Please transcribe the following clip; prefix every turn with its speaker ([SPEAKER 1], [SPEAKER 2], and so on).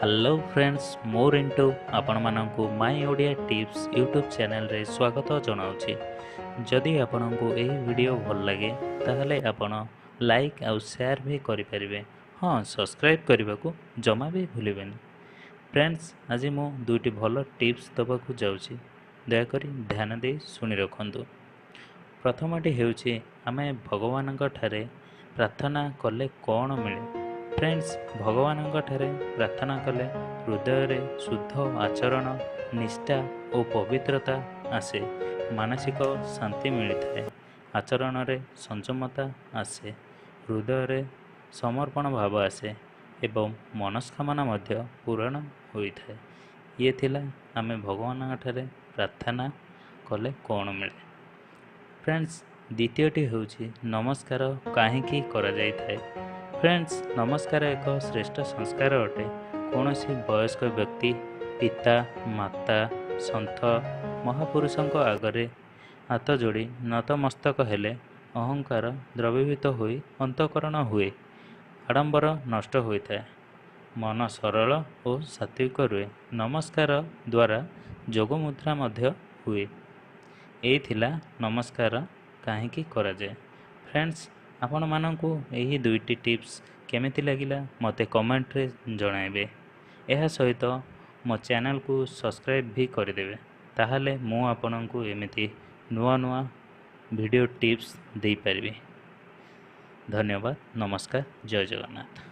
[SPEAKER 1] Hello friends, ମୁଁ ରିଣ୍ଟୁ ଆପଣମାନଙ୍କୁ ମାଇ Odia tips YouTube ଚ୍ୟାନେଲରେ ସ୍ୱାଗତ ଜଣାଉଛି। ଯଦି ଆପଣଙ୍କୁ ଏହି ଭିଡ଼ିଓ ଭଲ ଲାଗେ, ତାହେଲେ ଆପଣ ଲାଇକ୍ ଆଉ ସେୟାର ବି କରିପାରିବେ। ହଁ, ସବସ୍କ୍ରାଇବ୍ କରିବାକୁ ଜମା ବି ଭୁଲିବେନି। ଫ୍ରେଣ୍ଡସ୍, ଆଜି ମୁଁ ଦୁଇଟି ଭଲ ଟିପ୍ସ ଦେବାକୁ ଯାଉଛି, ଦୟାକରି ଧ୍ୟାନ ଦେଇ ଶୁଣି ରଖନ୍ତୁ। ପ୍ରଥମଟି ହେଉଛି, ଆମେ ଭଗବାନଙ୍କ ଠାରେ ପ୍ରାର୍ଥନା କଲେ କ'ଣ ମିଳେ? ଫ୍ରେଣ୍ଡସ୍, ଭଗବାନଙ୍କ ଠାରେ ପ୍ରାର୍ଥନା କଲେ ହୃଦୟରେ ଶୁଦ୍ଧ ଆଚରଣ, ନିଷ୍ଠା ଓ ପବିତ୍ରତା ଆସେ। ମାନସିକ ଶାନ୍ତି ମିଳିଥାଏ, ଆଚରଣରେ ସଂଯମତା ଆସେ, ହୃଦୟରେ ସମର୍ପଣ ଭାବ ଆସେ ଏବଂ ମନସ୍କାମନା ମଧ୍ୟ ପୂରଣ ହୋଇଥାଏ। ଇଏ ଥିଲା ଆମେ ଭଗବାନଙ୍କ ଠାରେ ପ୍ରାର୍ଥନା କଲେ କ'ଣ ମିଳେ। ଫ୍ରେଣ୍ଡସ୍, ଦ୍ୱିତୀୟଟି ହେଉଛି, ନମସ୍କାର କାହିଁକି କରାଯାଇଥାଏ? ଫ୍ରେଣ୍ଡସ୍, ନମସ୍କାର ଏକ ଶ୍ରେଷ୍ଠ ସଂସ୍କାର ଅଟେ। କୌଣସି ବୟସ୍କ ବ୍ୟକ୍ତି, ପିତା, ମାତା, ସନ୍ଥ, ମହାପୁରୁଷଙ୍କ ଆଗରେ ହାତ ଯୋଡ଼ି ନତମସ୍ତକ ହେଲେ ଅହଙ୍କାର ଦ୍ରବୀଭୂତ ହୋଇ ଅନ୍ତଃକରଣ ହୁଏ, ଆଡ଼ମ୍ବର ନଷ୍ଟ ହୋଇଥାଏ, ମନ ସରଳ ଓ ସାତ୍ତ୍ୱିକ ରୁହେ। ନମସ୍କାର ଦ୍ୱାରା ଯୋଗ ମୁଦ୍ରା ମଧ୍ୟ ହୁଏ। ଏଇ ଥିଲା ନମସ୍କାର କାହିଁକି କରାଯାଏ। ଫ୍ରେଣ୍ଡସ୍, ଆପଣମାନଙ୍କୁ ଏହି ଦୁଇଟି ଟିପ୍ସ କେମିତି ଲାଗିଲା, ମୋତେ କମେଣ୍ଟରେ ଜଣାଇବେ। ଏହା ସହିତ ମୋ ଚ୍ୟାନେଲକୁ ସବସ୍କ୍ରାଇବ୍ ବି କରିଦେବେ, ତାହେଲେ ମୁଁ ଆପଣଙ୍କୁ ଏମିତି ନୂଆ ନୂଆ ଭିଡ଼ିଓ ଟିପ୍ସ ଦେଇପାରିବି। ଧନ୍ୟବାଦ, ନମସ୍କାର, ଜୟ ଜଗନ୍ନାଥ।